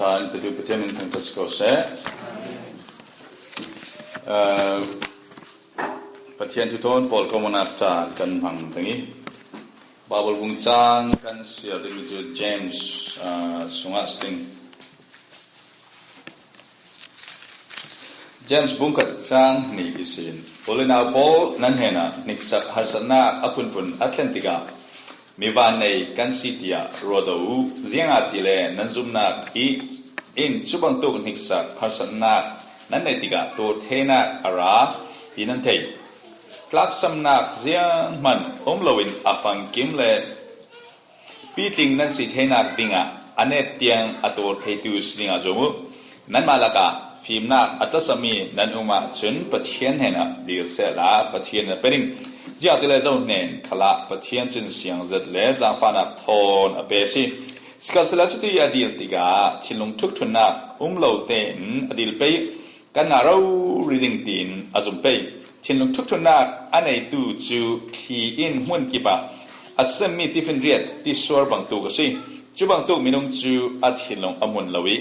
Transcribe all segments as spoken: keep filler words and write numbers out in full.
Tan petu Pathian min thangṭhat si ko seh. Eh, Pathian thu thawn pawlkomnak ca kan hmang ding i, Baibal bung cang kan siar ding cu James, ah, sungah si ding. James bung khat cang hnih ihsin, u le nau pawl, nan hnenah hniksak harsatnak a phunphun a thlen tikah, mi vannei kan si tiah ruat aw u, ziangahtile nan zumhnak i in cu bantuk hniksak harsatnak nan neih tikah tuar theinak a ra ti nan thei. Tlaksamnak zianghman um loin a fangkim le pitling nan si theinak dingah a net tiang a tuar theitu si dingah zuam u. Nanmah lakah fimnak a tlasami nan um ahcun Pathian hnenah dil sehla Pathian in a pe ding. Ziangahtile zo hnen khalah Pathian cun siangzat le zaangfahnak thawn a pe a si. Sikhalsehla cuti a dil tikah thinlung ṭhukṭhunnak um lo tein a dil pei. Kan ngah rori ding tiin a zum pei. Thinlung ṭhukṭhunnak a neitu cu thli in hmun kip ah a semmi tifinriat tisuar bangtuk a si. Cu bangtuk minung cu a thinlung a hmun lo i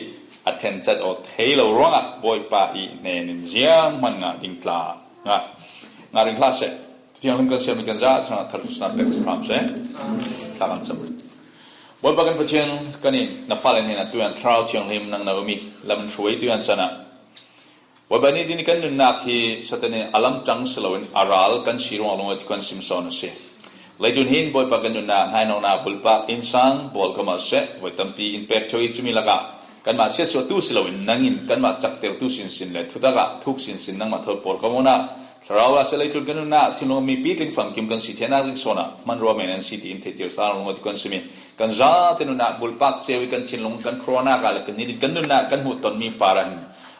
a ṭhencat aw thei lo ruangah Bawipa i hnen in zianghman ngah ding tla ngah, ngah ring hlah seh. Thianghlim kan siarmi kan zah cungah thar hrimhrim pek si hram seh. Thla kan cam. Bawipa kan Pathian, kan in na fale hnenah tuyan Thlarau Thianghlim nang na um i lam hruai tuyan canah Bawipa, nitin kan nunnak hi Satan in a lamtang si loin a ral kan si ruangah lungawiti kan sim sawn a si. Leitun hin Bawipa kan nunnak hnainawknak bulpak innsang bawl ko maw seh, voi tampi in pek ṭheo i cumi lakah kanmah siatsuahtu si loin nangin kanmah caktertu sinsin le thutak ah thuk sinsin nangmah thawl pawl ko maw na. Thlarau ah seh, leitun kan nunnak thinlung mipi tling famkim kan si theinak ring sawn ah hmanrua men an si tiin theihter sa lungawiti kan simi. Kan zate nunnak bulpak ceu i kan thinlung kan khuaruahnak ah le kan nitin kan nunnak kan hmuh tonmi par ah hin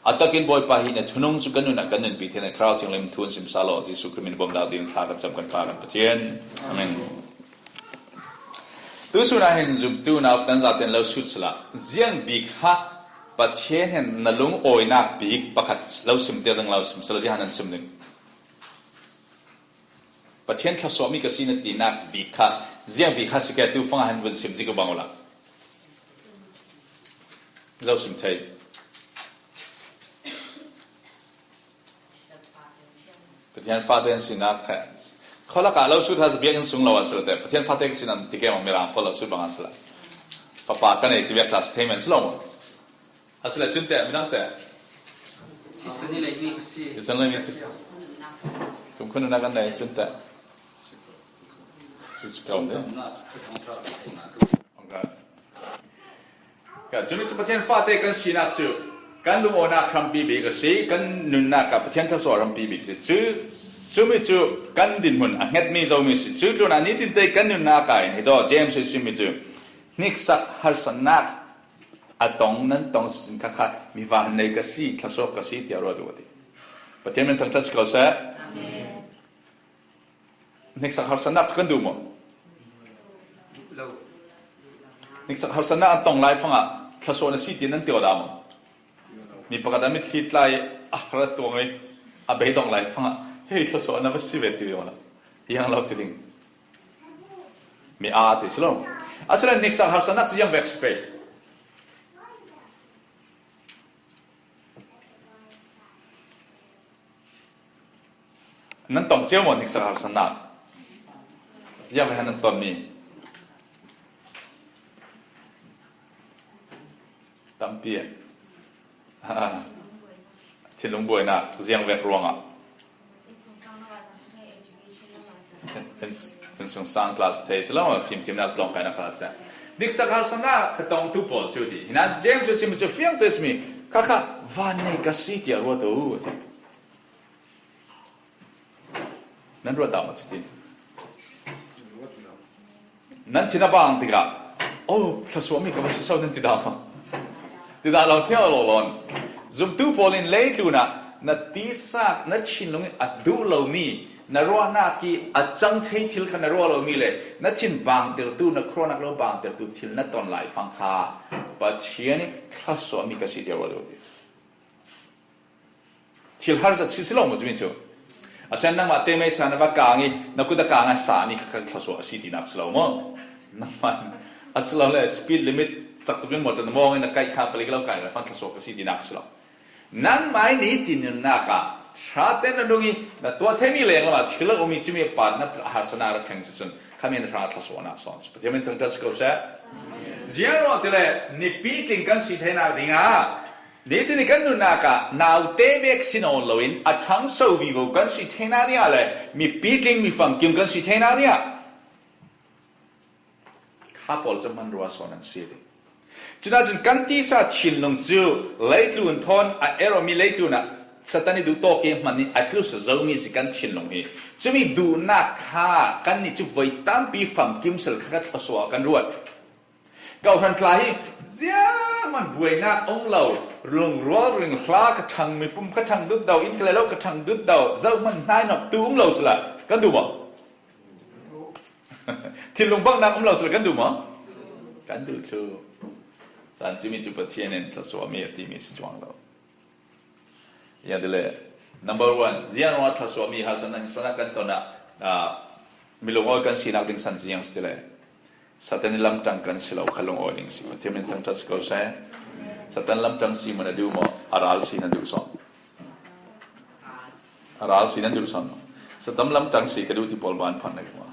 a takin Bawipa hi na thunung cu kan nunnak kan nunpi thei na Thlarau Thianghlim thu in sim sa law, Jesuh Khrih min bawmdau ding thla kan cam kan Pa kan Pathian. Amen. Tusun ah hin zumtu nau kan zate in lo sut sala, ziang bik ha Pathian hin na lungawinak bik pakhat lo sim ter ding lo sim sala, ziang nan sim ding. Pathian thluasuahmi ka si na tinak bik kha, ziang bik kha si ke tu fangah hin vun sim zik bang ula. Zo sim thei. Pathian fate an sinak kha. Kholak ah lo sut ha biakinn sung lo a si lo te. Pathian fate ka si nan ti ke mong mirang pawl lo sut bang a si lo. Fapa kan ei ti biak kha si thei men si lo maw? A si le cun te, midang te. Thisen ni lei mi ka si. Thisen lei mi cu. Kum khun na kan nei cun te. Cu cu kau ne. Ka, cumi cu Pathian fate kan sinak cu kan lungawnak hrampi bik a si, kan nunnak ah Pathian thluasuah hrampi bik a si. Cu, cumi cu kan dinhmun a hngetmi zomi a si. Cu tlunah nitin te kan nunnak ah in hi daw James a simi cu hniksak harsatnak a tong, nan tong sin kha kha mi van nei ka si, thluasuak ka si, tiah ruat uh a ti. Pathian min thangṭhat si ko seh. Amen. Hniksak harsatnak cu kan duh maw? Lo. Hniksak harsatnak an tong lai fangah thluasuah na si ti nan ti aw dah maw? Mi pakhat a mitthli tlai a har a tuang i a beidong lai fangah, "Hei, thluasuah na va si ve," ti ve maw? Iang lo ti ding. Mi aa ti si lo. Asile hniksak harsatnak cu ziang vek si pei. Nan tong cio maw hniksak harsatnak? Ziang vek nan tonmi? Tampi. Ha. Thinlung buainak ziang vek ruangah. Innsungsang class thei si lo, fimthimnak tlawngkainak class te. Hniksak harsatnak ka tongtu pawl cu ti. Hinan James cu simi cu fiang te simi, kha kha vannei ka si tiah ruat uh a ti. Nan ruat dah maw cutin? Nan thin a bang tikah, "Oh, thluasuahmi ka va si so," nan ti dah maw? Ti dah lo thiau law lawn. Zumtu pawl in leitlun ah na tisa, na thinlung in a duh lomi, na ruahnak i a cang thei thil kha na ruah lomi le na thin bangtertu, na khuaruahnak lo bangtertu thil na ton lai fang kha Pathian i thluasuahmi ka si tiah ruat uh a ti. Thil harsat si si lo maw cumi cu? A sian nangmah te meisa na va kang i na kut a kang a sami kha ka thluasuah a si tinak si lo maw? Nangmah a si lo le speed limit Chak tukin maw, tan mawng in a kaih kha palik lo kai la fan thluasuak ka si tinak si lo. Nangmah i nitin nunnak ah ṭha ten na nung i na tuah theimi leng lamah thil a um i cumi a par na harsatna ra thleng si cun khami na hrang thluasuahnak sawn si. Pathian min thangṭhat si ko seh. Ziang ruang ti le nipi tling kan si theinak dingah nitin i kan nunnak ah naute bek si nawn loin a ṭhangso vivo kan si theinak dingah le mipi tling mi famkim kan si theinak dingah kha pawl cu hmanrua sawn an si ding. Cunah cun kan tisa thinlung cu leitlun thawn a er awmi leitlun ah Satan i duhtawk i hman i a tlusa zomi si kan thinlung hi. Cumi duhnak kha kannih cu voi tampi famkim sal kha ka thluasuah kan ruat. Kawhhran tla hi zianghman buainak um lo, lungrual ringhla ka ṭhang, mipum ka ṭhang dutdo, inn ka le lo ka ṭhang dutdo, zohman hnainawktu um lo sila kan duh maw? Thinlung banghnak um lo sila kan duh maw? Kan duh thlu. Cun cumi cu Pathian in thluasuahmi a timi si cuang lo. Ziang ti le, number one, ziang ruangah thluasuahmi harsatnak, harsatnak kan ton ah, ah, mi lungawi kan sinak ding san ziang si ti le, Satan i lamtang kan si lo kha lungawi ding si. Pathian min thangṭhat si ko seh. Satan lamtang si maw na duh maw? A ral si na duh sawn. A ral si nan duh sawn maw? Satan lamtang si ka duh ti pawl ban phan na duh maw?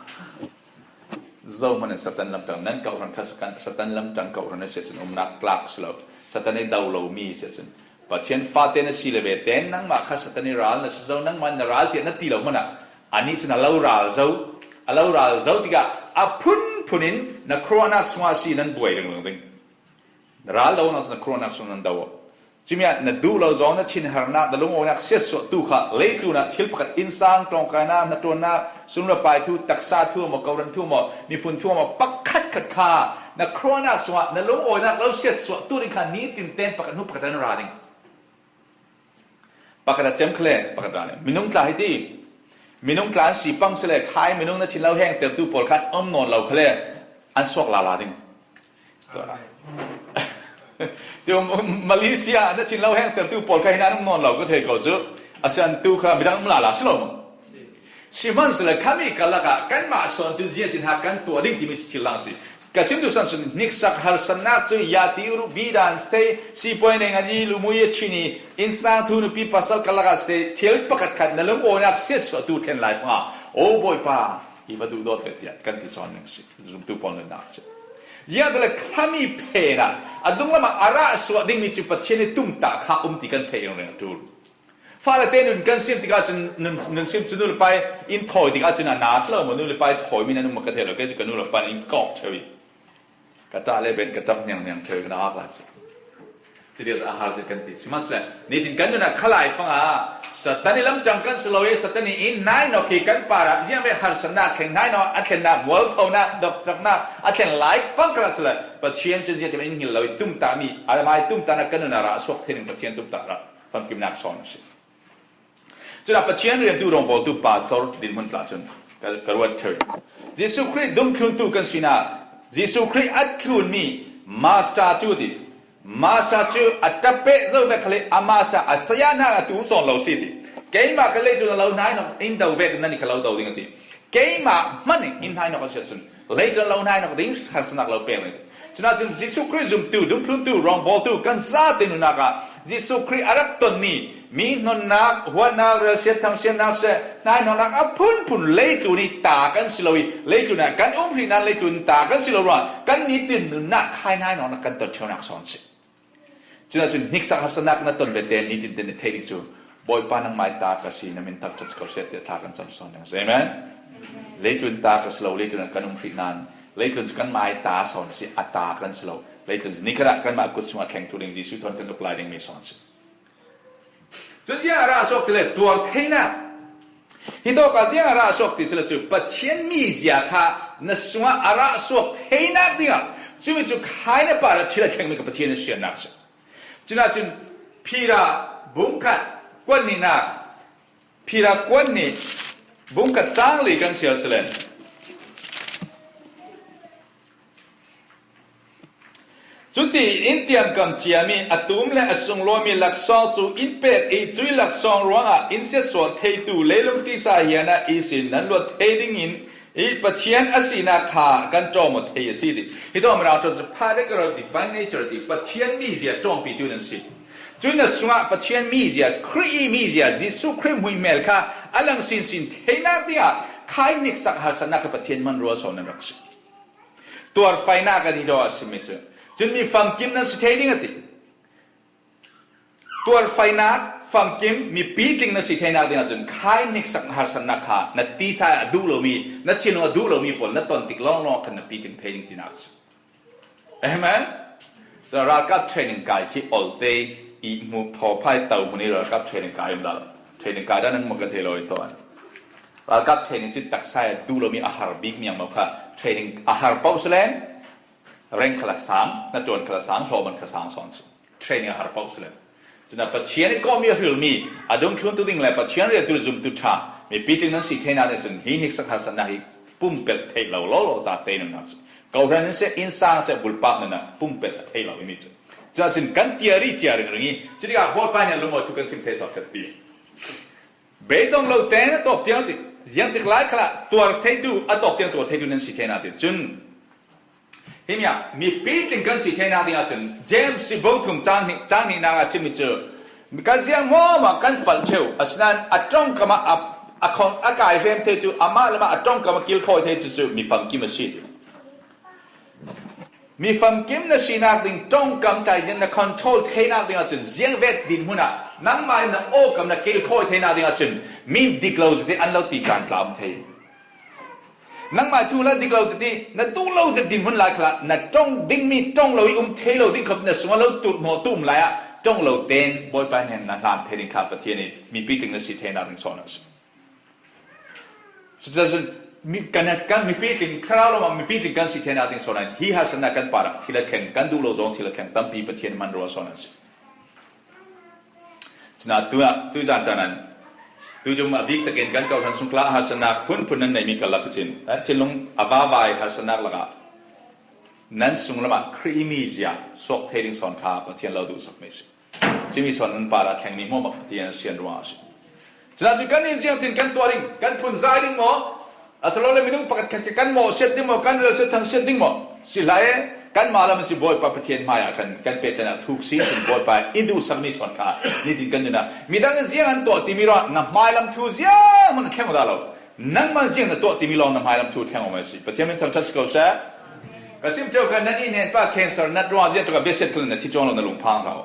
Zohman in Satan lamtang nan kawhhran kha Satan, Satan lamtang kawhhran a si ahcun umnak tlak si lo. Satan i do lomi si ahcun Pathian fate na si le ve ten nangmah kha Satan i ral na si zo, nangmah na ral tiah na ti lo hmanh ah anih cun a lo ral zo, a lo ral zo tikah a phunphun in na khuaruahnak sungah a si nan buai ringring ding. Na ral donak cu na khuaruahnak sung nan do. Cumi ah na duh lo zong na thinharnak, na lungawinak siatsuahtu kha leitlun ah thil pakhat innsang, ṭawngkainak, hnaṭuannak, sumrapai thu, taksa thu maw, koran thu maw, miphun thu maw, pakhat khat kha na khuaruahnak sungah na lungawinak lo siatsuahtu ding kha nitin ten pakhat hnu pakhat an ra ding. Pakhat a cem khale, pakhat a le minung tla hi ti. Minung tla an si pang si le khai minung na thin lo hengtertu pawl khan um nawn lo khale an suak lala ding. Tua. Tua Malaysia na thin lo hengtertu pawl kha hin an um nawn lo ka thei ko cu. A siantu kha midang um lala si lo maw? Sihmanhsehlaw khami karlak ah kanmah sawn cu ziatin ha kan tuah ding timi cu thil lang si. Ka sim duhsan cun hniksak harsatnak cu yati uru bidan site sipuai neng a ji lumui a chini innsang thu nupi pasal karlak ah site thil pakhat khat na lungawinak siatsuahtu thlen lai fanga, o Bawipa, i va duhdawt ve tiah kan ti sawn ning si. Zumtu pawl nunnak cu ziangah le khami phen ah a dunglam ah a rah suah dingmi cu Pathian i tumtah kha um ti kan feh ringring a ṭul. Fale te nun kan sim tikah cun nun, nun sim cu nu le pa in thawi tikah cun a na si lo maw? Nu le pa in thawimi nan um ka thei lo, kei cu ka nu le pa in kawk ṭheu i ka ṭah le ben ka ṭap hnianghniang ṭheu i ka na ak lai cu. Citi a har si kan ti. Sihmanhsehlaw nitin kan nun ah khalai fangah Satan i lamtang kan si lo i Satan i in nainawk hi kan par ah ziangvek harsatnak, thleng hnainawk a thlennak, mualphonak, dopcaknak a thlen lai fang kal ah si lo. Pathian cun ziatin in hngilh lo i tumtahmi, a mai tumtahnak kan nun ah rah suak thei ding Pathian tumtah rah famkimnak sawn a si. Cun a Pathian riantu rawngbawltu pastor dinhmun tla cun ka, ka ruat ṭheu. Jesuh Khrih dungthluntu kan sinak, Jesuh Khrih a thlunmi master cu a ti. Master cu a ṭapeh zo vek khal i a master a saya hna a tum sawn lo si ti. Keimah kha leitlun a lo hnainawk in do vek nan i kha lo do ding a ti. Keimah hmanh in hnainawk a si ahcun leitlun lo hnainawk ding harsatnak lo pek ding. Cunah cun Jesuh Khrih zumtu, dungthluntu, rawngbawltu kan zate nunnak ah Jesuh Khrih a rak tonmi mi hnonnak, huatnak, relsiat, thangsiatnak seh, hnainawknak a phunphun leitlun i ta kan si lo i leitlun ah kan um hrih nain leitlun ta kan si lo ruang kan nitin nunnak khai hnainawknak kan ton ṭheunak sawn si. Cunah cun hniksak harsatnak na ton ve tein nitin tein na theih ding cu, Bawipa, nangmah i ta ka si, na min thangṭhat si ko seh, tiah thla kan cam sawn ding a si. Amen. Leitlun ta ka si lo, leitlun ah kan um hrih nain, leitlun cu kanmah i ta sawn a si, a ta kan si lo. Leitlun cu nikhat ah kanmah kut sungah thlengtu ding Jesuh thawn kan uk lai dingmi sawn a si. Cun ziang a rah suak ti le tuar theinak. Hitawk ah ziang a rah suak ti si le cu Pathian mizia kha na sungah a rah suak theinak dingah cumi cu khai na par ah thil a thlengmi kha Pathian a siannak a si. Cunah cun Phira bungkhat kuan nihnak, Phira kuan nih bungkhat cang li kan siar si len. Cuti in tiamkam ciami a tum le a sungluami laksawng cu in pek i cui laksawng ruangah in siatsuah theitu leilung tisa hianah ihsin nan luat thei dingin Hi Pathian a sinak kha kan ṭawm aw thei a si ti. Hi tawh Mirang ṭawm cu pha dek a rau divine nature ti Pathian mizia ṭawmpitu nan si. Cun na sungah Pathian mizia, Khrih i mizia, Jesuh Khrih hmuihmel kha a lang sinsin theinak dingah khai niksak harsatnak kha Pathian hmanrua sawn nan rak si. Tuarfainak kan hi dawh a simi cu. Cun mi famkim nan si thei ding a ti. Tuarfainak, famkim, mipi tling na si theinak ding ahcun khai niksak harsatnak kha na tisa a duh lomi, na thinlung a duh lomi pawl na ton tik lawnglawng khan na pitling thei ding tinak a si. Amen? So, ralkap training kai khi olte i hmu phawphai to hmun i ralkap training kai um dah lo. Training kai dah nan hmu ka thei lo i tawn. Ralkap training cu taksa a duh lomi a har bik miang mo kha training a har paoh si len reng khala sang, na ṭuan khala sang, hlawhman kha sang sawn si. Training a har paoh si le. Cun a Pathian i kawhmi a hrilmi, a dungthluntu ding le Pathian riantu zumtu ṭha, mipi tling nan si theinak nih cun hi niksak harsatnak hi pumpelh theih lo lawlaw za te nunnak cu. Kohhran in seh, innsang seh, bulpak nunnak pumpelh a theih lo himi cu. Cun a cun kan tiar i cia ringring i, cutikah Bawipa nih a lungawithu kan sim thei sawh khat pi. Beidong lo te na tawp tiang ti, ziang tik lai khalah tuar theitu, a tawp tiang tuar theitu nan si theinak ti. Cun Himi ah mipi tling kan si theinak ding ahcun James i bung thum cang hnih, cang hnihnak ah chimmi cu kan ziang hmuahhmuah kan palh ṭheu. Asinain a ṭongkam ah a, a, khong, a kai hrem thei cu amah lamah a ṭongkam a kilkhawi thei cu, cu mi famkim a si ti. Mi famkim na sinak ding ṭongkam tlai na control theinak ding ahcun ziangvek dinhmun ah nangmah in na awkam na kilkhawi theinak ding ahcun mi dik lo zati an lo ti caan tla um thei. Nangmah cu la dik lo zati, na duh lo zat dinhmun lai khalah na ṭong dingmi ṭong lo i um thei lo ding kha na sungah lo tulh maw tum lai ah ṭong lo tein Bawipa hnen na hlan thei ding kha Pathian i mipi tling na si theinak ding sawn a si. Cucaah cun mi, kan, kan mipi tling, thlarau lamah mipi tling kan si theinak ding sawn in hi harsatnak kan parah thil a thleng, kan duh lo zong thil a thleng tampi Pathian hmanrua sawn a si. Cun a tu ah, tuzan caan an, tucum a bik takin kan kohhran sungkla harsatnak phunphun nan neimi karlak cin, nan thinlung a vavai harsatnak lakah nan sunglamah Khrih mizia suak thei ding sawn kha Pathian lo duhsakmi a si. Cimi sawn nan parah thlengmi hmuahhmuah Pathian sian ruang a si. Cun a cun kan in ziangtin kan tuah ding, kan phun zai ding maw? Asilole minung pakhat khat kan mawhsiat ding maw, kan relsiat thangsiat ding maw? Si hlah e, kanmah lam si Bawipa Pathian hmaiah khan kan pehtlaihnak thuk si sin Bawipa in duhsakmi sawn kha nitin kan nunah midang in ziang an tuah timi ruah na hmailam thu ziang man a thleng aw dah lo. Nangmah ziang na tuah timi lawng na hmailam thu thleng aw mai si. Pathian min thangṭhat si ko seh. Ka sim ṭheu khan nan i hnenpa cancer nat ruang ziang tuk a biasiat khan na thi cuang lo na lungphang hlah aw.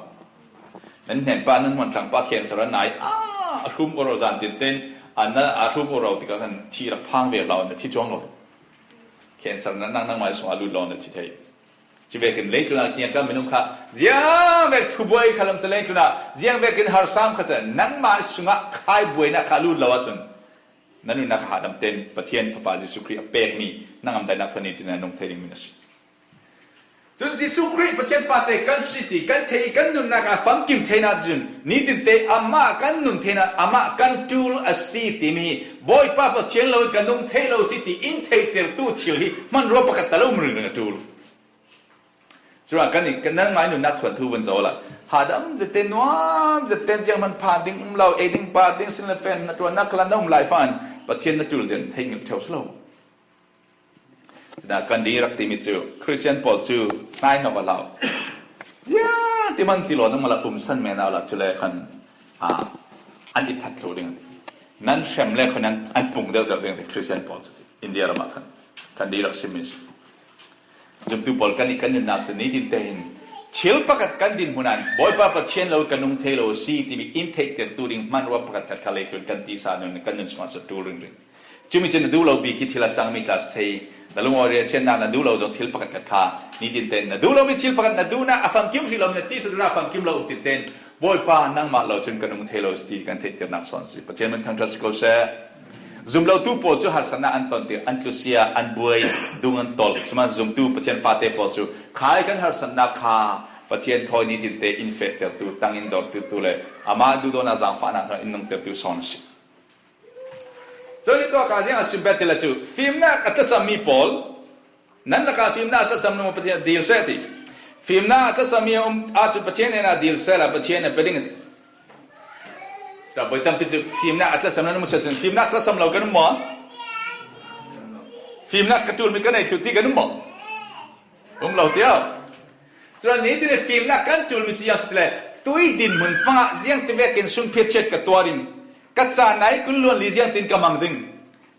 Nan hnenpa, nan hmuantlangpa cancer a nai, ah, a hrum uraw zan tinten, a na, a hrum uraw tikah khan thi rak phang ve hlah aw, na thi cuang lo. Cancer na nang, nangmah sung a lut lo na thi thei. Ci vekin leitlun ah kingakam minung kha ziang vek thubuai kha lam si leitlun ah ziang vekin harsam kha si nangmah sungah khai buainak kha a lut lo ahcun na nunnak a hahdam tein Pathian Fapa Jesuh Khrih a pekmi na ngamdainak thawn nitin a nung thei dingmi na si. Cun Jesuh Khrih Pathian fate kan si ti kan theih i kan nunnak a famkim theinak cun nitin te amah kan nun theinak, amah kan ṭul a si timi hi Bawipa Pathian lo in ka nung thei lo si ti in theihtertu thil hi hmanrua pakhat ta lo um ringring a ṭul. Curuangah kan i, kan nangmah i nunnak thuanthu vun zoh la. Hahdam zette, nuam zette, zianghman phan ding um lo, ei ding, par ding, sin le fen, na ṭuannak khalah na um lai fan Pathian na ṭul zia theih ngilh ṭheu si lo. Cun kan ding rak timi cu Khristian pawl cu hnai hnawk a hlau. Ziang ti man ti law, nangmah la pumsan men a la cu le khan, ah, an i that thlu ding. Nan hrem le khan an, an pung deuh deuh ding ti Khristian pawl cu India ram ah khan kan ding rak simi si. Zumtu pawl kan i kan nunnak cu nitin tein thil pakhat kan dinhmun ah Bawipa Pathian lo ka nung thei lo si timi in theihtertu ding hmanrua pakhat khat kha leitlun kan tisa nun kan nun sungah cu ṭul ringring. Cumi cu na duh lo bik i thil a cangmi tla si thei. Na lungawi relsiatnak na duh lo zong thil pakhat khat kha nitin tein na duh lomi thil pakhat na duhnak a famkim hrih lomi na tisa duhnak a famkim lo um tinten Bawipa nangmah lo cun ka nung thei lo si ti kan theihternak sawn si. Pathian min thangṭhat si ko seh. Zum lotu pawl cu harsatnak an ton tik, an tlusia, an buai, dung an tolh. Sihmanhsehlaw zumtu Pathian fate pawl cu khai kan harsatnak kha Pathian thawi nitin te in fehtertu, tang in dawrtu le amah duhdawtnak zaangfahnak hna in nungtertu sawn a si. Cun hi tuah ka ziang a sim bet ti le cu fimnak a tlasammi pawl, nan lakah fimnak a tlasammi Pathian dil seh ti. Fimnak a tlasammi a um ahcun Pathian hnenah dil seh la Pathian a pe ding a ti. Ka voi tampi cu fimnak a tlasam nan um seh cun fimnak tlasam lo kan um maw? Fimnak ka ṭul mi ka nei thluh ti kan um maw? Um lo tiah. Cun nitin i fimnak kan ṭul mi cu ziang si ti le, tui dinhmun fangah ziangti vekin sunphiat chet ka tuar in, ka caan ai kun luan li ziangtin ka mang ding,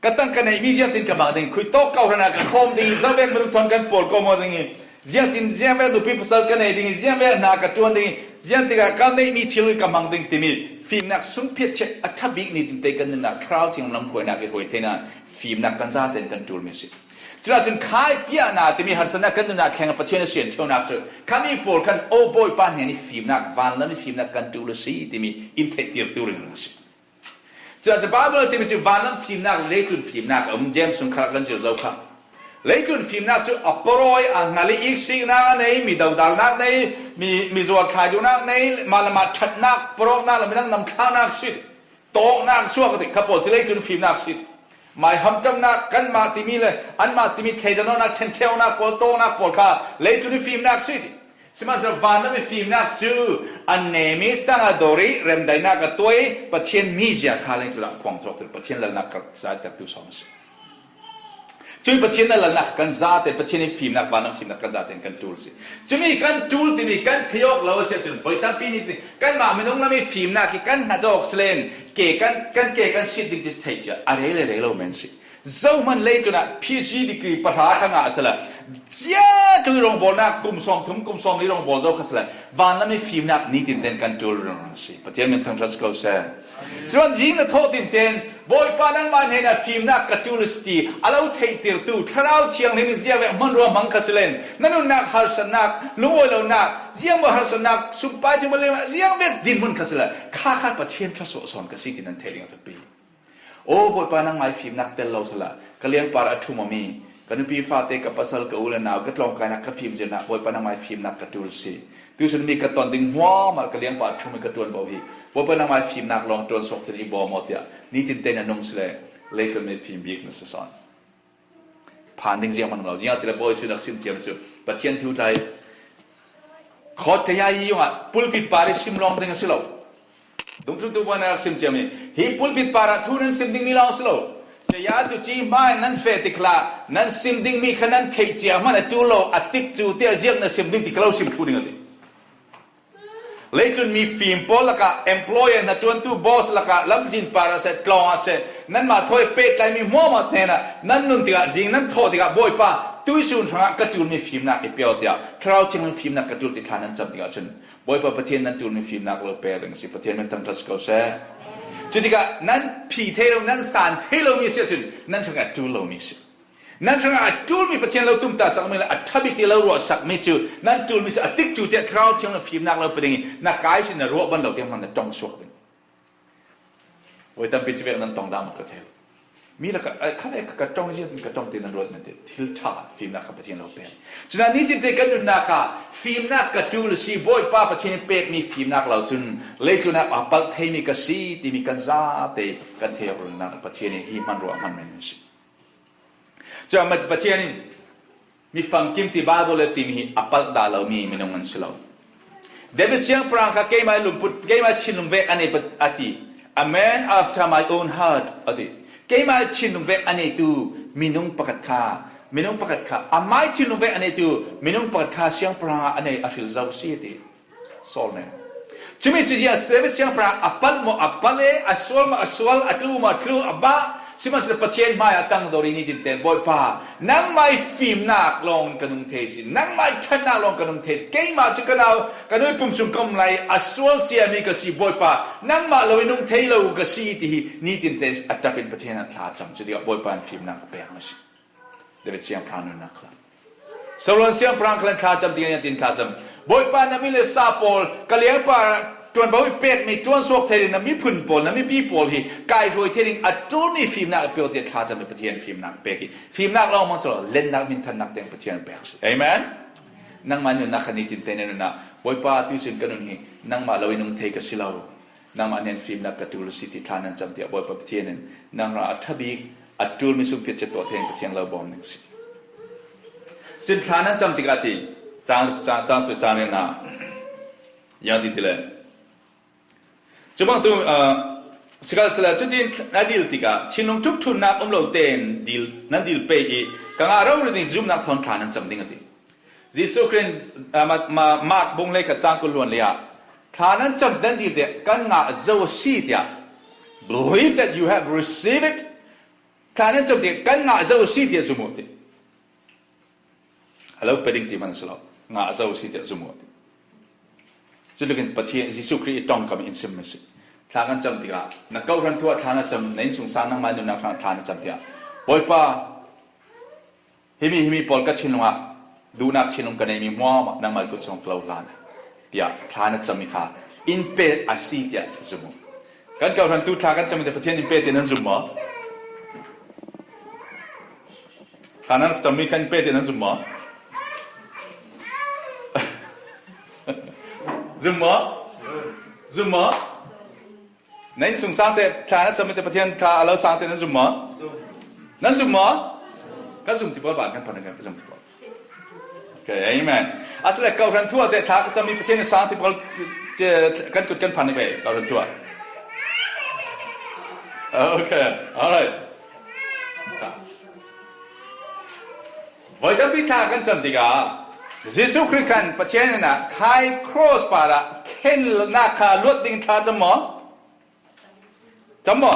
ka tang ka neih mi ziangtin ka mang ding, khui tawk kau hran ah ka khawm ding i, zavek minung thawn kan pawl kawm ding i, ziangtin ziangvek nupi pasal ka nei ding i, ziangvek hna ka ṭuan ding i, ziangtikah ka neih mi thil ka mang ding timi fimnak sunphiat chet a ṭha bik nitin te kan nunnak thlarau thiang lam hruainak i hruai thei nain fimnak kan zaten kan ṭul mi si. Culah cun khai piahna timi harsatnak kan nunnak thleng Pathian a sian ṭheunak cu khami pawl khan, "O Bawipa hnen i fimnak, vanlam i fimnak kan ṭul a si," timi in theihtirtu ringring a si. Culah cun Baibal timi cu vanlam fimnak, leitlun fimnak a um, James sung kha kan zir zo kha. Leitlun fimnak cu a pawrawi, a hngal i iksiknak a nei, mi dodalnak nei, mi, mi zuar thlai duhnak nei, mah le mah ṭhatnak, pawrawknak le midang namthlaknak si. Tawknak suak a ti kha pawl cu leitlun fimnak si. Mai hamṭamnak kanmah timi le anmah timi thleidanawknak, ṭhenṭheunak pawl, tawknak pawl kha leitlun fimnak si ti. Sihmanhsehlaw vanlam i fimnak cu a nem i tang a dor i remdaihnak a tuah i Pathian mizia kha leitlun ah khuang cawk ti, Pathian lalnak karhzaitaktu sawm a si. Cumi Pathian na lalnak kan zate, Pathian i fimnak, vanlam fimnak kan zate in kan ṭul si. Cumi kan ṭul timi kan theih awk lo a si ahcun, voi tampi nih kanmah minung lam i fimnak hi kan hngat awk si len, ke kan, kan ke kan sit ding ti theih cia a rei le rei lo men si. Zohman leitlun ah P H D degree pahra kha ngah a si le, cia tlung i rawngbawlnak kum sawm thum, kum sawm li rawngbawl zo kha si le, vanlam i fimnak nitin ten kan ṭul rero si. Pathian min thangṭhat si ko seh. Cun zing na thawh tinten, Bawipa, nangmah hnenah fimnak ka ṭul a si ti a lo theihtirtu Thlarau Thianghlim in ziangvek hmanrua hmang kha si len, na nunnak harsatnak, lungawi lonak, ziangmaw harsatnak, sumpai thum a lem ah ziangvek dinhmun kha si le, kha kha Pathian thluasuah sawn ka si ti nan theih ding a thupi. Aw Bawipa, nangmah i fimnak tel lo sala, ka liangpar a ṭhum awmi, ka nupi fate, ka pasal, ka u le nau, ka tlawngkainak, ka fimzirnak, Bawipa, nangmah i fimnak ka ṭul si. Tuihsun mi ka ton ding hmuahmah ka liangpar a ṭhum i ka ṭuanvo hi, Bawipa, nangmah i fimnak lawng ṭuansuak thil i bawm aw tiah nitin tein a nung si le, leitlun mi fim bik na si sawn. Phan ding zianghman lo, ziangahtile Bawi cu rak sim ciam cu Pathian thu tlai khawt ṭaya i yungah pulpit par i sim lawng ding a si lo. Dungthluntu pawl nan rak sim ciami hi pulpit parah thu nan sim dingmi lawng a si lo. Caya tu ci hma in nan feh tikla nan sim dingmi kha nan theih cia hmanh a ṭul lo, a tik cu tiah ziang na sim ding ti ka lo sim thlu ding a ti. Leitlun mi fim pawl lakah, employer hnaṭuantu boss lakah, lamzin parah seh, tlawng ah seh, nanmah thawi pehtlaimi hmuahhmuah hnenah nan nun tikah, zing nan thawh tikah, Bawipa, tuihsun hrangah ka ṭulmi fimnak i pe aw tiah Thlarau Thianghlim fimnak ka ṭul ti thla nan cam tikah cun, Bawipa Pathian nan ṭulmi fimnak lo pek ding a si. Pathian min thangṭhat si ko seh. Cutikah nan phi thei lo, nan san thei lomi a si ahcun nan hrangah ṭul lomi a si. Nan hrangah a ṭulmi Pathian lo tumtah sakmi le a ṭha bik ti lo ruah sakmi cu nan ṭulmi cu a tik cu tiah Thlarau Thianghlim fimnak lo pe ding i na kai sin na ruah ban lo tiang hmanh na ṭong suak ding. Voi tampi cu vek nan tong dah maw ka thei. Mi lakah, "Ai, kha vek ka ṭong zia, ka ṭong ti nan ruat nan ti." Thil ṭha, fimnak kha Pathian lo pek. Cun nitin te kan nunnak kha fimnak ka ṭul a si, Bawipa Pathian in pekmi fimnak lo cun leitlun ah a palh theimi ka si timi kan zate kan thei awk runnak Pathian in hi hmanruah hman men a si. Cun Pathian in mi famkim ti Baibal le timi hi a palh dah lomi minung an si lo. David siangpahrang kha keimah lungput, keimah thinlung vek a nei a ti. "A man after my own heart," a ti. Keimah thinlung vek a neitu minung pakhat kha, minung pakhat kha, amai thinlung vek a neitu minung pakhat kha siangpahrang ah a nei a hril zo si a ti. Saul nen. Cumi cu ziah David siangpahrang a palh maw a palh e, a sual maw a sual, a tlu maw a tlu, a bah. Sihmanhsehlaw Pathian hmaiah a tang dor i nitin ten, Bawipa, nangmah i fimnak lawng in ka nung thei si, nangmah i ṭhatnak lawng ka nung thei si. Keimah cu ka nau, ka nu i pum chung ka um lai, a sual ciami ka si, Bawipa, nangmah lo i nung thei lo ka si, ti hi nitin ten a ṭap in Pathian a thlacam. Cutikah Bawipa in fimnak a pek a si. David siangpahrang nunnak kha. Solomon siangpahrang kha thlacam ding a tin thlacam. Bawipa, na mi le sa pawl, ka liangpar ṭuanvo i pekmi, ṭuansuak thei ding na miphun pawl, na mipi pawl hi kaihruai thei ding a ṭulmi fimnak a pek tiah thlacam le Pathian fimnak pek i fimnak lawng hmang silo, lennak, minthannak teng Pathian pek si. Amen. Nangmah nunnak kha nitin te na nunnak, Bawipa, tuihsun ka nun hi nangmah lo i nung thei ka si lo. Nangmah nen fimnak ka ṭul a si ti thla nan cam tiah Bawipa Pathian in nang hrangah a ṭha bik a ṭulmi sungphiat cia tuah theng Pathian lo bawm ning si. Cun thla nan cam tikah ti cang, cang, cang sui cang ringna yang ti ti le. Cu bang tu, ah, Sikhalsehla cutin na dil tikah thinlung ṭhukṭhunnak um lo tein dil, nan dil pei i ka ngah rori ding zumnak thawn thla nan cam ding a ti. Jesuh Khrih in, ah, ma, ma, Mark bung hleikhat cang kul hluan liah thla nan cam nan dil tiah kan ngah zo a si tiah, believe that you have received it. Thla nan cam tiah kan ngah zo a si tiah zum uh ti. A lo pe ding ti hman si lo, ngah zo a si tiah zum uh ti. Cutluk in Pathian Jesuh Khrih i ṭongkam in sim mi si. Thla kan cam tikah na kohhran thu ah thla na cam, na innsungsang nangmah nunnak hrang thla na cam tiah, Bawipa, himi, himi pawl ka thinlung ah duhnak thinlung ka neimi hmuahhmuah nangmah kut sung ka lo hlan, tiah thla na cam mi kha in pet a si tiah zum uh. Kan kohhran thu thla kan cam mi te Pathian in pet tiah nan zum maw? Thla nan cam mi kha in pet tiah nan zum maw? Zum maw? Zum maw? Na innsungsang te thla na cam mi te Pathian thla a lo sang te nan zum maw? Nan zum maw? Ka zum ti pawl ban kan pan kan ka zum ti pawl. Okay, amen. Asile kohhran thu ah te thla ka cam mi Pathian in sang ti pawl, kan kut kan pan ve kohhran thu ah. Okay, all right. Voi tampi thla kan cam tikah Jesuh Khrih khan Pathian in a khai cross par ah khennak kha luat ding thla cam maw? Cam maw?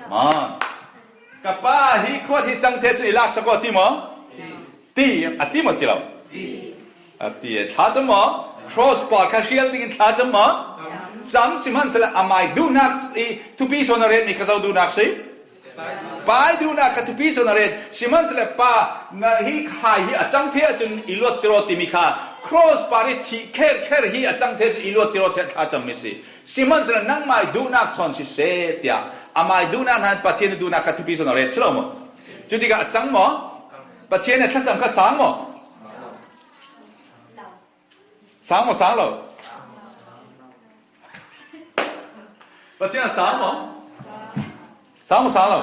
Maw. Ka pa hi khuat hi cang the cun i laksak aw ti maw? Ti, a ti maw ti lo? A ti e, thla cam maw? Cross par kha hrial dingin thla cam maw? Cam, sihmanhsehlaw amai duhnak i thupi sawn a retmi kha zo duhnak si? Pai duhnak kha thupi sawn a ret. Sihmanhsehlaw pa, na hi khai hi a cang the ahcun i luat tiraw timi kha cross par i thih kherkher hi a cang the ahcun i luat tiraw tiah thla cam mi si. Sihmanhsehlaw nangmai duhnak sawn siseh, tiah amai duhnak hna in Pathian i duhnak kha thupi sawn a ret si lo maw? Cu tikah a cang maw? Pathian a thlacam kha sang maw? Sang maw, sang lo? Pathian a sang maw? Sang maw, sang lo?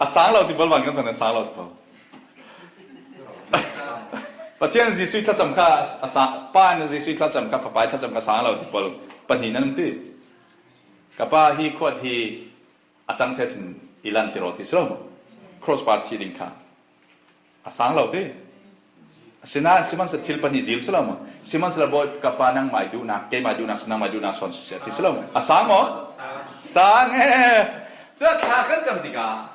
A sang lo ti pawl van kan thang, a sang lo ti pawl. Pathian Jesuh thlacam kha a sang, Pa in Jesuh thlacam kha, Fapa thlacam kha sang lo ti pawl pahnih nan um ti. Ka pa hi khuat hi a cang the sin i lan tiraw ti si lo maw? Cross par thih ding kha a sang lo ti. Asinain sihmanhsehlaw thil pahnih dil si lo maw? Sihmanhsehlaw Bawi ka pa nangmai duhnak, keimai duhnak si, nangmai duhnak sawn siseh ti si lo maw? A sang maw? Sang e. Cun thla kan cam tikah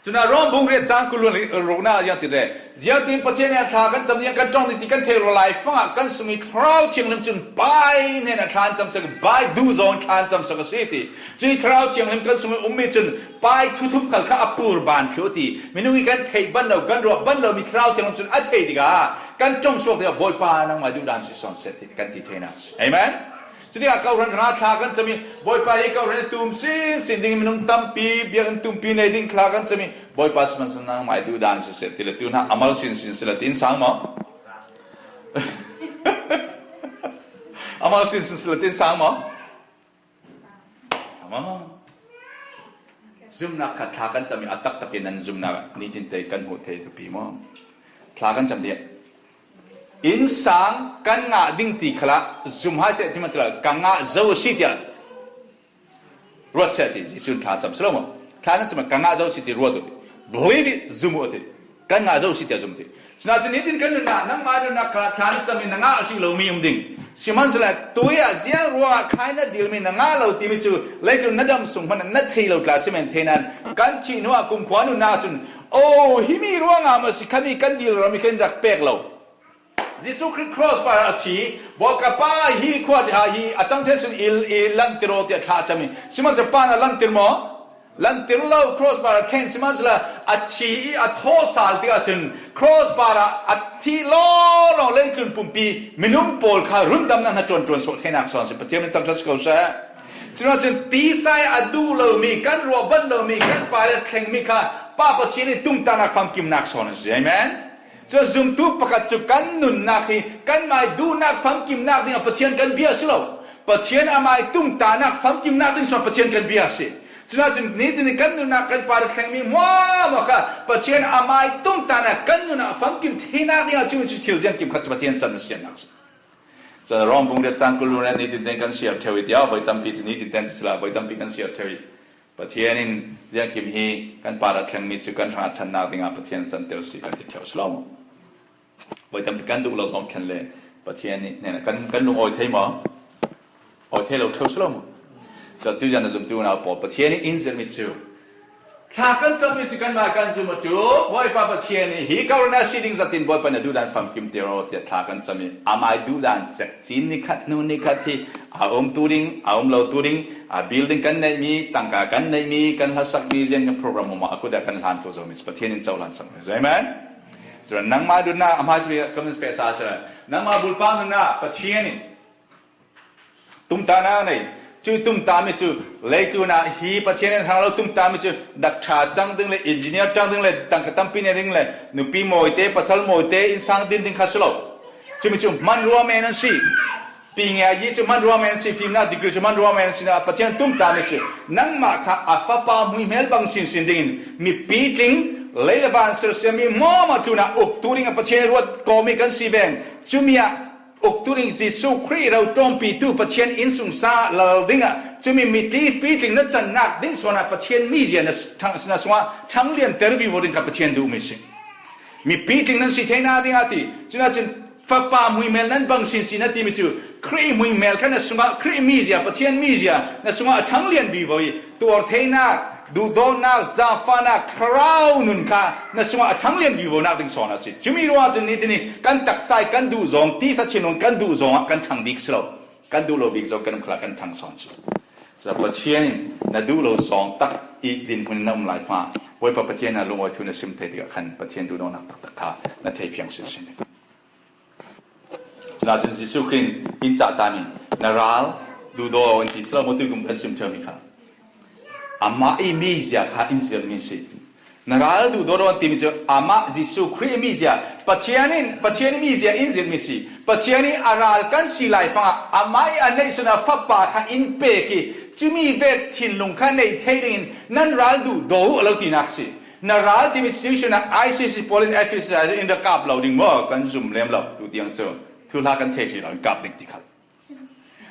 cun a Rom bung riat cang kul hluan ruknak ziang ti le, ziangtin Pathian hnenah thla kan cam ding kan ṭong ding ti kan theih ruah lai fangah kan sung i Thlarau Thianghlim cun pai hnenah thla an cam sek, pai duh zong thla an cam sek a si ti. Cun Thlarau Thianghlim kan sung i ummi cun pai thuthup khal kha a pur ban thlu ti. Minung i kan theih ban lo, kan ruah ban lomi Thlarau Thianghlim cun a thei tikah kan ṭong suak tikah Bawipa nangmai duhdan si sawn seh ti kan ti theinak a si. Amen. Cutikah kohhran hrangah thla kan cam i, Bawipa hi kohhran i tum sinsin ding i minung tampi, biakinn tumpi nei ding thla kan cam i, Bawipa sihmanhsehlaw nangmai duhdan siseh ti le tu hna a mal sinsin sila tiin sang maw? A mal sinsin sila tiin sang maw? Maw? Zumnak kha thla kan cam i a taktak in nan zumnak nitin te kan hmuh thei tupi maw? Thla kan cam dih. Innsang kan ngah ding ti khalah zum hai seh ti man ti lo, ka ngah zo a si tiah ruat seh ti Jesuh in thla cam si lo maw? Thla nan cam ka ngah zo a si ti ruat uh ti. Believe it, zum uh ti. Kan ngah zo a si tiah zum ti. Sinain cun nitin kan nunnak, nangmah nunnak khalah thla nan cam i na ngah a hrih lomi um ding. Sihmanhsehlaw tui ah ziang ruangah khai na dilmi na ngah lo timi cu leitlun na dam sung hmanh na thei lo tla si men thei nan kan thih hnuah kumkhua nunnak cun, oh, himi ruangah maw si khami kan dil rami kan rak pek lo. Jesuh Khrih cross par a thi, baw ka pa hi khua hi a cang thei sin i, i lantir aw tiah thla a cam i, sihmanhsehlaw pa na lantir maw? Lantir lo, cross par a khen, sihmanhsehlaw a thi i a thaw sal tikah cun cross par ah a thih lawnglawng leitlun pumpi minung pawl kha rundamnak hna ṭuanṭuan suak theinak sawn si. Pathian min thangṭhat si ko seh. Cun ahcun tisa i a duh lomi, kan ruah ban lomi, kan par i a thlengmi kha Pa Pathian i tungtahnak famkimnak sawn a si. Amen. Cun zumtu pakhat cu kan nunnak hi kanmai duhnak famkimnak dingah Pathian kan bia a si lo. Pathian amai tungtahnak famkimnak ding sawn Pathian kan bia a si. Cun ahcun nitin kan nunnak kan par i thlengmi hmuahhmuah kha Pathian amai tungtahnak kan nunnak famkim theinak dingah cumi cu thil ziangkim khat cu Pathian can a siannak a si. Cun Rom bung riat cang kul le nitin ten kan siar ṭheu i ti a, voi tampi cu nitin ten si lo voi tampi kan siar ṭheu i Pathian in ziangkim hi kan par a thlengmi cu kan hrang a ṭhannak dingah Pathian canter si kan ti ṭheu si lo maw? Voi tampi kan duh lo zong khen le Pathian nih hnenah kan, kan lung awi thei maw? Awi thei lo ṭheu si lo maw? Cun tuizan na zumtu unau pawl, Pathian nih in zirhmi cu, thla kan cammi cu kanmah kan zum a ṭul. Bawipa Pathian nih hi kawhhran a si ding zat in Bawipa na duhdan famkim te raw tiah thla kan cam i amai duhdan cekcin nikhat hnu nikhat hi a um tu ding, a um lo tu ding, a building kan neihmi, tangka kan neihmi, kan hlasakmi, ziang kan program maw a kut ah kan hlan tu zomi cu Pathian in cohlan sak mi. Amen. Cun nangmah nunnak a hmaisami kan pehsa si lo. Nangmah bulpak nunnak Pathian in tumtahnak nei. Cu tumtahmi cu leitlun ah hi Pathian in hrang lo tumtahmi cu doctor cang ding le engineer cang ding le tangka tampi nei ding le nupi mawi te, pasal mawi te, innsang din ding kha si lo. Cumi cu hmanrua men an si. Pingia yi cu hmanrua men an si, fimnak degree cu hmanrua men an si. Nain Pathian tumtahmi cu nangmah kha a fapa hmuihmel bang sinsin dingin mipi tling, lei le van sersiammi hmuahhmuah tlunah uktu dingah Pathian ruat kawmi kan si ven. Cumi ah uktu ding Jesuh Khrih roṭawmpitu Pathian innsungsang ah lal dingah cumi mipi tling na cannak ding sawn ah Pathian mizia na, na sungah ṭhanglianter vivo ding kha Pathian duhmi si. Mipi tling nan si theinak dingah ti. Cunah cun fapa hmuihmel nan bang sinsin a timi cu Khrih hmuihmel kha na sungah Khrih mizia, Pathian mizia na sungah a ṭhanglian vivo i tuar theinak, duhdawtnak, zaangfahnak, thlarau nun kha na sungah a ṭhanglian vivonak ding sawn a si. Cumi ruangah cun nitin i kan taksa i kan duh zong, tisa thinlung kan duh zongah kan ṭhang bik si lo. Kan duh lo bik zong kan um khal ah kan ṭhang sawn si. Cun Pathian in na duh lo zong tak i dinhmun in na um lai hna. Bawipa Pathian a lungawi thu na sim thei tikah khan Pathian duhdawtnak taktak kha na thei fiang sinsin ding. Cunah cun Jesuh Khrih in cah tami na ral duhdaw an ti si lo, mutu kum kan sim ṭheumi kha amah i mizia kha in zirhmi si. Na ral duhdaw an timi cu amah Jesuh Khrih mizia, Pathian in, Pathian mizia in zirhmi si. Pathian i a ral kan si lai fangah amah i a neihsun a fapa kha in pek i cumi vek thinlung kha neih thei dingin nan ral duhdaw uh a lo tinak si. Na ral timi cu tuition ah I C C pawl in F S I in rak kap lo ding maw? Kan zum lem lo, tu tiang cu thuhla kan thei ṭi lo, in kap ding ti kha.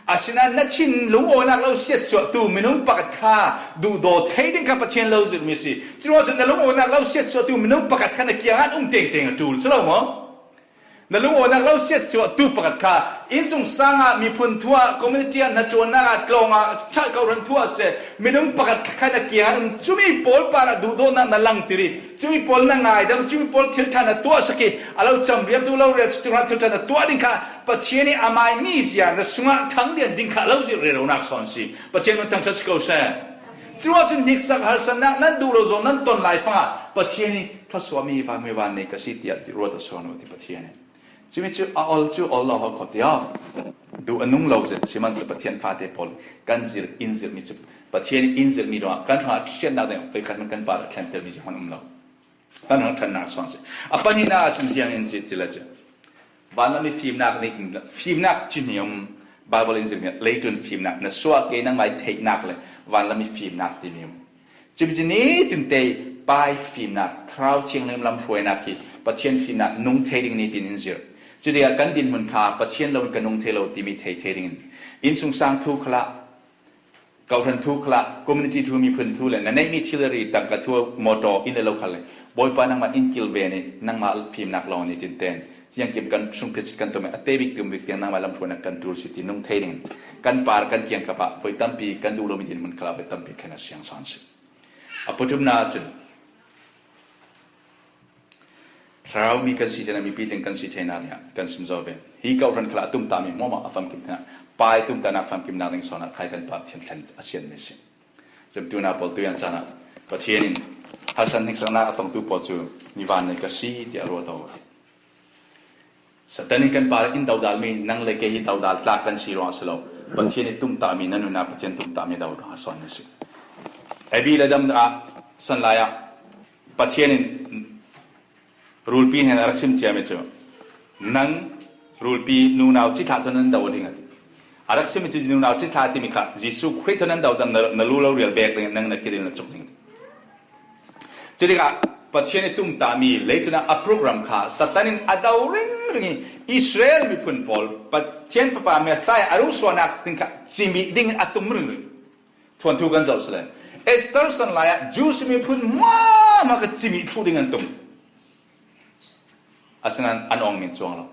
Asinain na thinlung awinak lo siatsuahtu minung pakhat kha duhdaw thei ding kha Pathian lo zirhmi si. Curuangah cun na lung awinak lo siatsuahtu minung pakhat kha na kiangah um tengteng a ṭul cu lo maw? Na lungawinak lo siatsuahtu pakhat kha innsungsang ah, miphun thu ah, community ah, hnaṭuannak ah, tlawng ah, ṭha kawhhran thu ah seh, minung pakhat kha na kiang an um. Cumi pawl parah duhdawtnak na langtir i, cumi pawl na ngaidam, cumi pawl thil ṭha na tuahsak i, a lo camriamtu lo rian si ṭung ah thil ṭha na tuah ding kha Pathian i amai mizia na sungah ṭhanglian ding kha a lo zirh reronak sawn si. Pathian min thangṭhat si ko seh. Curuangah cun hniksak harsatnak nan duh lo zong nan ton lai fangah Pathian i thluasuahmi vanmi vannei ka si tiah ruat a suan u ti Pathian in. Cumi cu a ol cu ol lo ho kho tiah duh a nung lo zet sihmanhsehlaw Pathian fate pawl kan zirh in zirhmi cu Pathian in zirhmi ruangah kan hrang a ṭhiatnak ding voikhat hmanh kan par a thlentermi zia hmanh um lo. Kan hrang ṭhannak sawn si. A pahnihnak ah cun ziang in si ti le cu vanlam i fimnak nih in fimnak cihnih um. Bible in zirhmi ah leitlun fimnak na suah ke nangmah i theihnak le vanlam i fimnak timi um. Cumi cu nitin te i Pa i fimnak, Thlarau Thianghlim lamhruainak hi Pathian fimnak nung thei ding nitin in zirh. Cutikah kan dinhmun kha Pathian lo in ka nung thei lo timi thei thei dingin innsungsang thu khalah, kawhhran thu khalah, community thu, miphun thu le na neihmi thil le ri, tangka thu, motor, inn le lo khal le Bawipa nangmah in kilven i nangmah fimnak lawng nitin ten ziangkim kan sungphit kan tom i a te bik tum bik tiang nangmah lamhruainak kan ṭul si ti nung thei dingin kan par kan kiangkap ah voi tampi kan duh lomi dinhmun khalah voi tampi thlen a siang sawn si. A pathumnak cun thlarau mi kan si theinak, mipi tling kan si theinak nih kan sim zo ve. Hi kawhhran khalah a tumtahmi hmuahhmuah a famkim hna, Pa i tumtahnak famkimnak ding sawn ah khai kan par thianthlan a sianmi si. Cun tuinak pawl tuian caan ah Pathian in harsat hniksaknak a tongtu pawl cu mi vannei ka si tiah ruat aw. Satan in kan par in dodalmi nang le kei hi dodal tlak kan si ruang a si lo. Pathian i tumtahmi, nan nunnak Pathian tumtahmi dodal a sawn a si. Evi le Adam ah san lai ah Pathian in rulpi hnen a rak sim ciami cu nang rulpi nunau cithlah thawn nan do ding a ti. A rak sim cu nunau cithlah timi kha Jesuh Khrih thawn nan do dan na, na lu lo rial bek ding nang na kidin na cuk ding a ti. Cutikah Pathian i tumtahmi leitlun ah a program kha Satan in a do ringring i Israel miphun pawl Pathian Fapa Messiah a rung suahnak ding kha cimih dingin a tum ringring. Thuanthu kan zoh sile. Esther san lai ah Jews miphun hmuahhmuah kha cimih thluh ding an tum. Asinain an awng min cuang lo.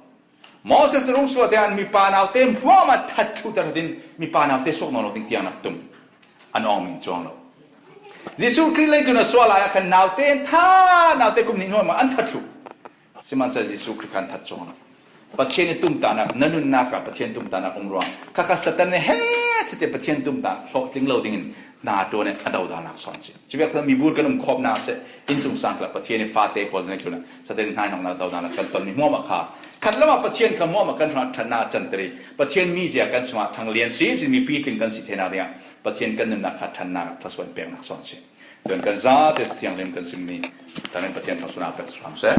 Moses rung suah tiang mipa naute hmuahhmuah that thluh ta in mipa naute suak nawn lo ding tiang nak tum. An awng min cuang lo. Jesuh Khrih leitlun a suah lai ah khan naute an that, naute kum nih hnuah mah an that thluh. Sihmanhsehlaw Jesuh Khrih khan that cuang lo. Pathian i tumtahnak, na nunnak ah Pathian tumtahnak um ruang. Kha kha Satan nih he cite Pathian tumtahnak hlawhtling lo dingin na tuan a dodalnak sawn si. Civek kha mibur kan um khawmnak seh, innsungsang kha Pathian i fate pawl nih tlun a Satan i hnainawknak dodalnak kan ton mi hmuahmah kha. Khat lamah Pathian kha hmuahmah kan hrang ṭhannak a canter i Pathian mizia kan sungah thang lian si, si mipi tling kan si theinak dingah Pathian kan nunnak kha ṭhannak a thluasuah peknak sawn si. Tuan kan zate thianghlim kan sim ni. Tanin Pathian thluasuahnak pek sawm seh.